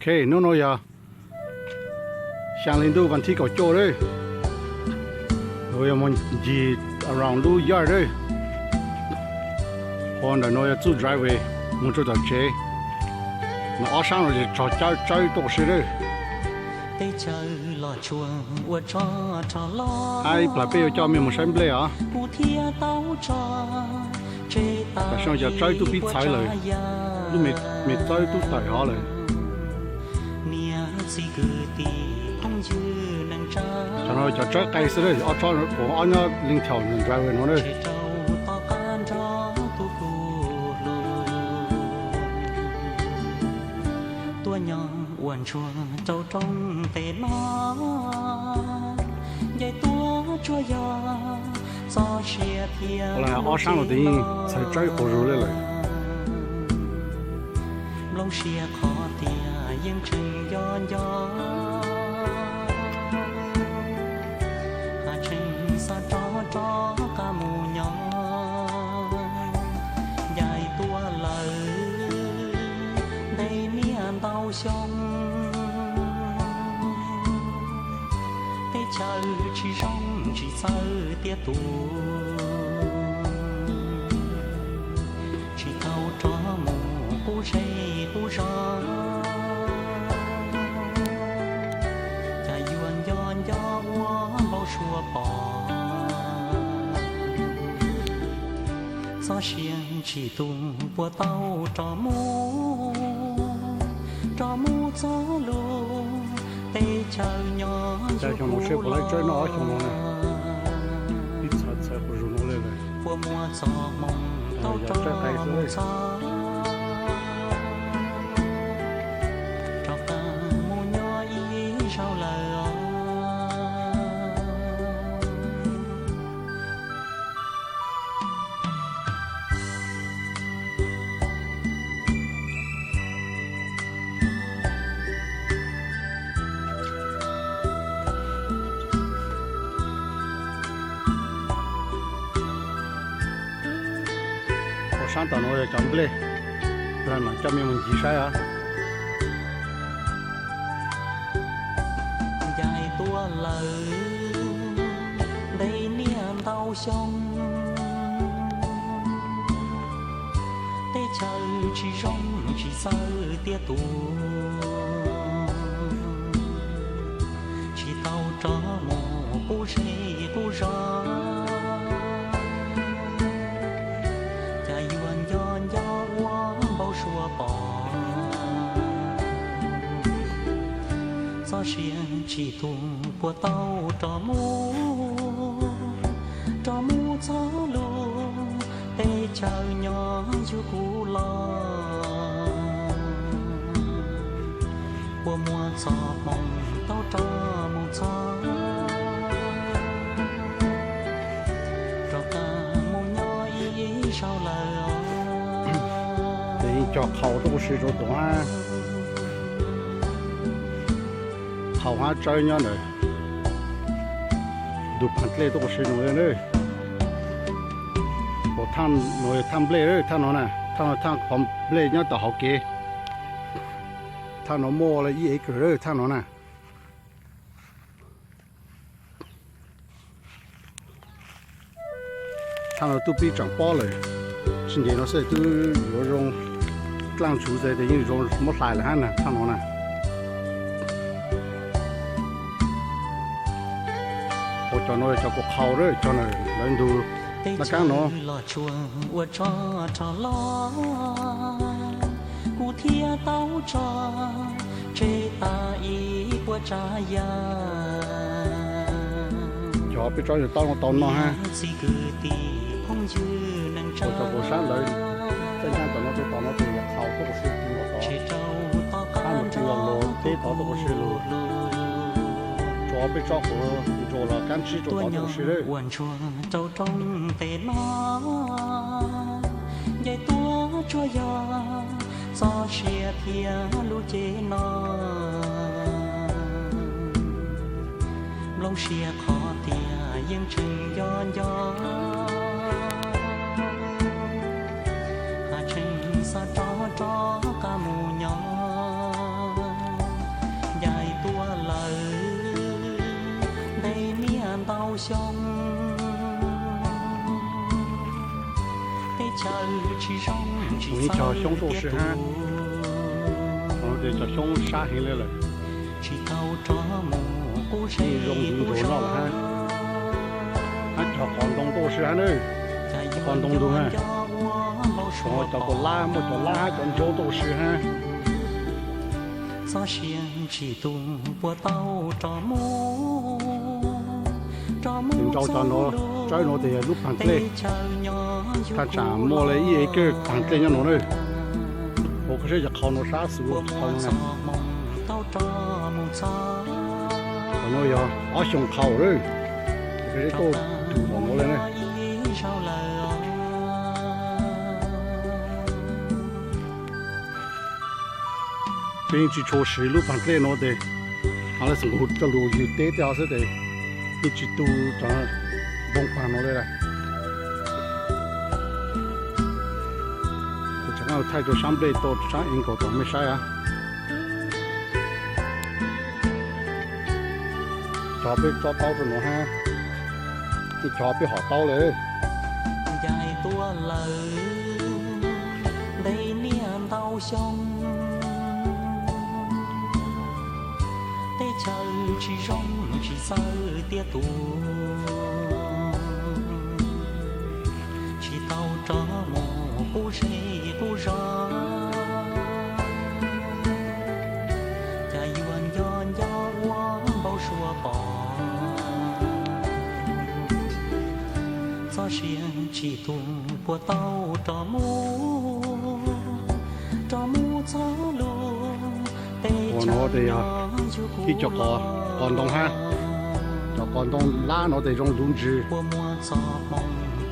Ok, hnub no yog xyaa li ntuj vas thib kaum cuaj lawm. Nuav yog moog ncig around lub yard lawm. Ho ntawm nuav yog txuj driveway moog rua tom tsev. Nuav ob saab nuav tsog tsawb tuaj si lawm. Hab ib plag peb yuav coj mej moog saib nplej os. Tam sim no cov tsawb tub pib txhawv lawm, lub me tsawb tub tawm hov lawm. Cov no cov tsawb qe xwb, ob tsob quas ob nyob leej thaum nws driver no na. Tuaj nyob ua ntsuag rau rooj tes no, ncaim tuaj tsuas yog txoj sia thiab ob saab los tes yeej txhawv tsawb quas zug le lawm. Nplooj siab qhov tiag yeej tseem nco nco, hab tseem xav rov rov qab mus nyob. Ncaim tuaj lawm ntev niaj ntau xyoo, teb chaws tsis zoo tsis txawj tiav tus, tsis tau rov mus qub zej qub zos, cas yuav nco nco ua npau suav pom. Txoj sia tsis tu puas tau rov mus, rov mus txog lug teb chaws nyob yug kuv los. Puas muaj txoj hmoo tau rov mus txog, rov qab mus nyob ib zaug lawm os. Ua saab tom nuav yog cov nplej, plag mam coj mej mus ncig saib os. Ncaim tuaj lawm ntev niaj ntau xyoo, teb chaws tsis zoo tsis txawj tiav tus, tsis tau rov mus qub zej qub zos, cas yuav nco nco ua npau suav pom. Txoj sia tsis tu puas tau rov mus, rov mus txog lug teb chaws nyob yug kuv los. Puas muaj txoj hmoo tau rov mus txog, rov qab mus nyob ib zaug lawm os. Ces yeej cog qhaus tuaj ua si rau tom hab, qhaus hab tsawb nyob ntawd, ntug paag dlej tuaj ua si no le na. Ua thaaj no thaaj nplej, thaaj no na, thaaj no thaaj qhov nplej nyob tom hauv kev. Thaaj no muaj le ib acre lawm thaaj no na. Thaaj no tub pib tsaam pob lawm, tsis nce no xwb twb yuav zoo, dlaaj ntshuv xwb tes yeej zoo muab hlais lawm hab na thaaj no na. Ua cov no cov kuv qhau lawm cov na, lawv ntug naj kaab no. Los tsuag ua tso rov los, kuv thiaj tau tso tseg tas ib puas tsav yam. Cov peb tsob yog taub no tau noj hab. Ua cov kuv sab ntawd, txaij ncaaj tom no rau tom no tes yog qhau tuaj ua si ti nkaus tod, hab mus ti los lug teb tod tuaj ua si lug. Tso peb tsob quav ntsuag los kaab tsib rau tod tuaj ua si lawm. Ua ntsuag rau rooj tes no, ncaim tuaj tsuas yog txoj sia thiab lub cev no. Nplooj siab qhov tiag yeej tseem nco nco, hab tseem xav rov rov qab mus nyob. Mus ib cog xyoob tuaj si hab, cov xyoob sab heev li lawm. Zoo ntsuag noj lawm hab. Hab cog qos ntoo tuaj si hab na, qos ntoo ntug na. Cov kua lab, muaj cov lab hab cov ntsaub tuaj si hab. Nrau cov no, tsawb no tes yog lub paag dlej. Thaj tsam muaj li ib acre paag dlej nyob no na. Ua koj saib cov qhau no sab xus qhau no na. Qhau no yog ob xyoos qhau lawm. Koj saib tuaj tug npaum no li na. Peb yeej tsis tshua siv lub paag dlej no tes, ho lawv xeem nkaus coj lug ywg teb tej xwb tes, yeej tsis tu cov npoo paag no li lawm. Kuv tseem thaij rua sab nplej tau sab angle tom mej saib hab. Cov peb tso taub rua nuav hab, cov peb hom taub lawm. Ncaim tuaj lawm ntev niaj ntau xyoo, teb chaws tsis zoo tsis txawj tiaj tus, tsis tau rov mus qub zej qub zog, cas yuav nco nco ua npau suav pom. Txoj sia tsis tu puas tau rov mus, rov mus txog lub teb chaws no. Ib co qos ntoo hab, cov qos ntoo lab no tes zoo duv ntsws, puas muaj txoj hmoo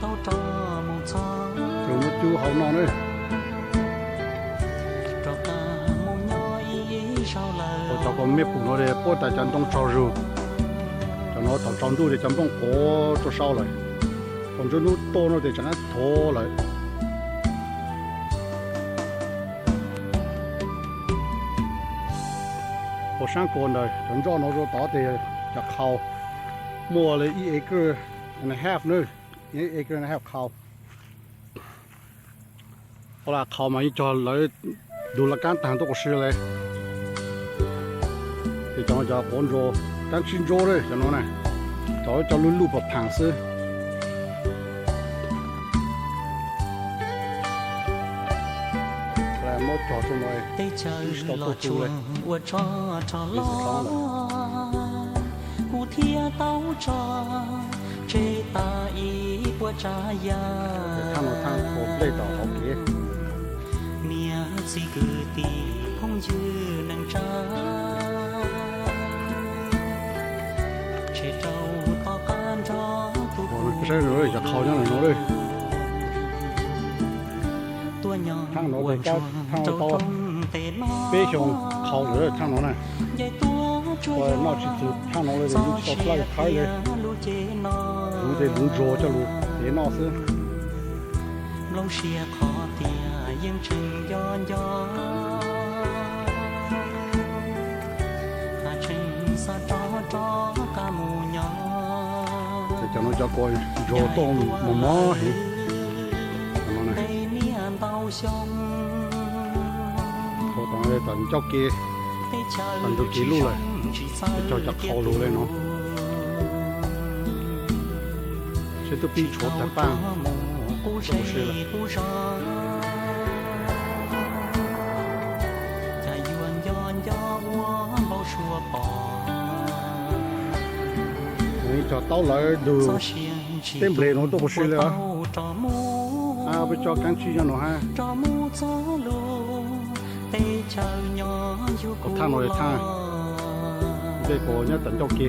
tau rov mus txog, muab cub hau noj na. Ua cov kua mej pum no tes puab tas cov ntoo tsaug zug, cov no thaum tsaus ntuj tes cov nplooj quav rua sau lawm, thaum nruab hnub tuaj no tes tseem thov lawm. Ua saab kua ntawd cov nroj no rua tod tes cov qhau, muaj li ib acre and a half na, ib acre and a half qhau. Ua la qhau mas yeej cog lawv dug laj kaab taag tuaj quas si le. Ces cov no cov quav ntsuag, kaab tsib ntsuab, cov no na, cov coj luj luj pam phaam xwb. Muab cog rua no, tsis tau tuaj tu le. Kuv thiaj tau tso tseg tas ib puas tsav yam. Thaaj no thaaj ua nplej tom hauv kev. Niam txiv kwv tij phooj ywg neej tsa, tseg rau tom qab nrog tus. Saib cov qhau nyob ntawm no lawm. Thaaj no tes thaaj tau peb xyoos qhau lawm thaaj no na. Noj tsis txug thaaj no li tes yeej tsis tau plawj qhawv li. Luv tes luv ntsuag coj lug cev noj xwb. Cov no cov kua ntsuag tuaj mos mos heev. Tom ncauj ke, tom ntug kev luj lawm, cog cov qhau lug le no. Seb tub pib tshuav tag paaj, tub si lawm. Cog taub lawv dug teb nplej no tuaj quas si le. Peb cov kaab tsib nyob no hab. Thaaj no le thaaj, nplej kua nyob tom ncauj ke.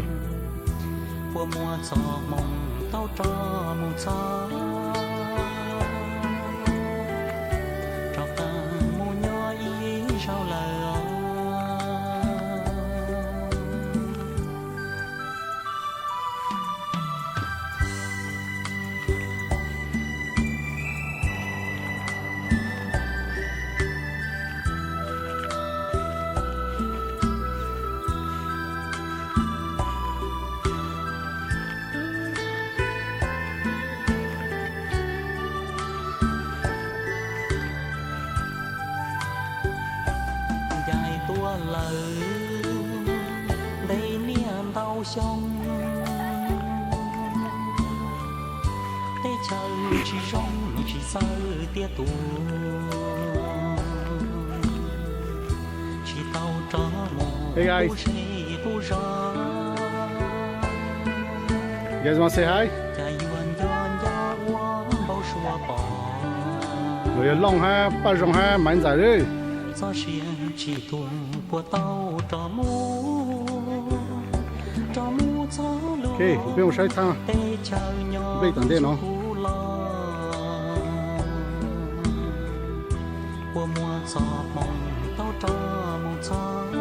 Ntev niaj ntau xyoo, teb chaws tsis zoo tsis txawj tiav tus, tsis tau rov mus qub zej qub zos. Cas yuav nco nco ua npau suav pom, yog Looj hab Paj Zoo hab Maiv Ntxawm. Txoj sia tsis tu puas tau rov mus, rov mus txog lub teb chaws nyob tom ntej no. Kua muag txoj hmoo tau rov mus txog,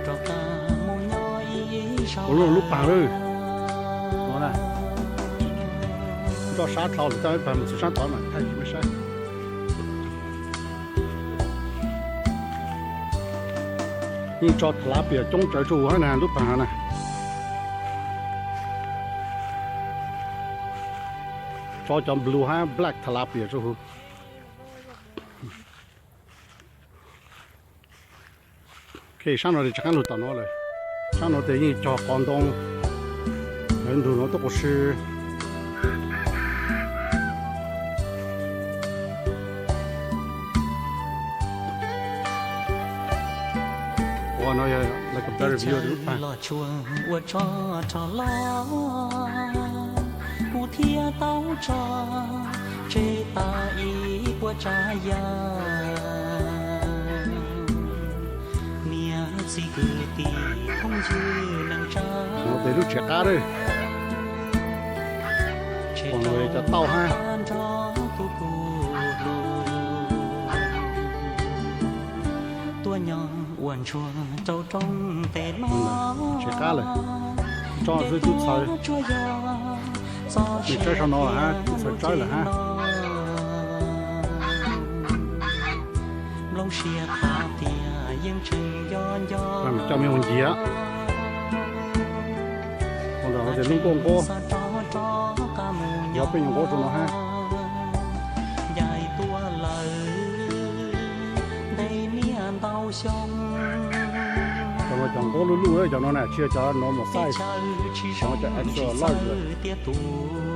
rov qab mus nyob ib zaug. Lub paag lawm, nroj sab dhau lawm, tab ib pag mus txug sab tod mas thaij tsis muaj saib. Yeej tso tilapia coob tsawv rua huv hab na, lub paag hov na. Tso cov blue hab black tilapia rua huv. Sab no tseem qaab lug tom no lawm. Sab no tes yeej cog qos ntoo, lawv ntug no tuaj quas si. Ua no yog lawv compare view lub paag. Los tsuag ua tso rho los, kuv thiaj tau tso tseg tas ib puas tsav yam. Niam txiv kwv tij phooj ywg neej tsa, tes lub tsev qab lawm. Ua no cov tauj hab nrog tus kuv hlub tuaj nyob ua ntsuag rau rooj teb no. Tsev qab lawm, tso xwb tub txhawv. Nws tsawb sau no lawm hab, tub txhawv tsawb lawm hab. Nplooj siab qhov tias yeej tseem nco nco, coj me ua nciav. Ua ntawm hov tias lub nkuaj nquab, yog peb nyuam nquab rau no hab. Ncaim tuaj lawm ntev niaj ntau xyoo, cov no cov nquab luj luj, cov no na tsis yog cov normal size, cov no cov extra large lawm.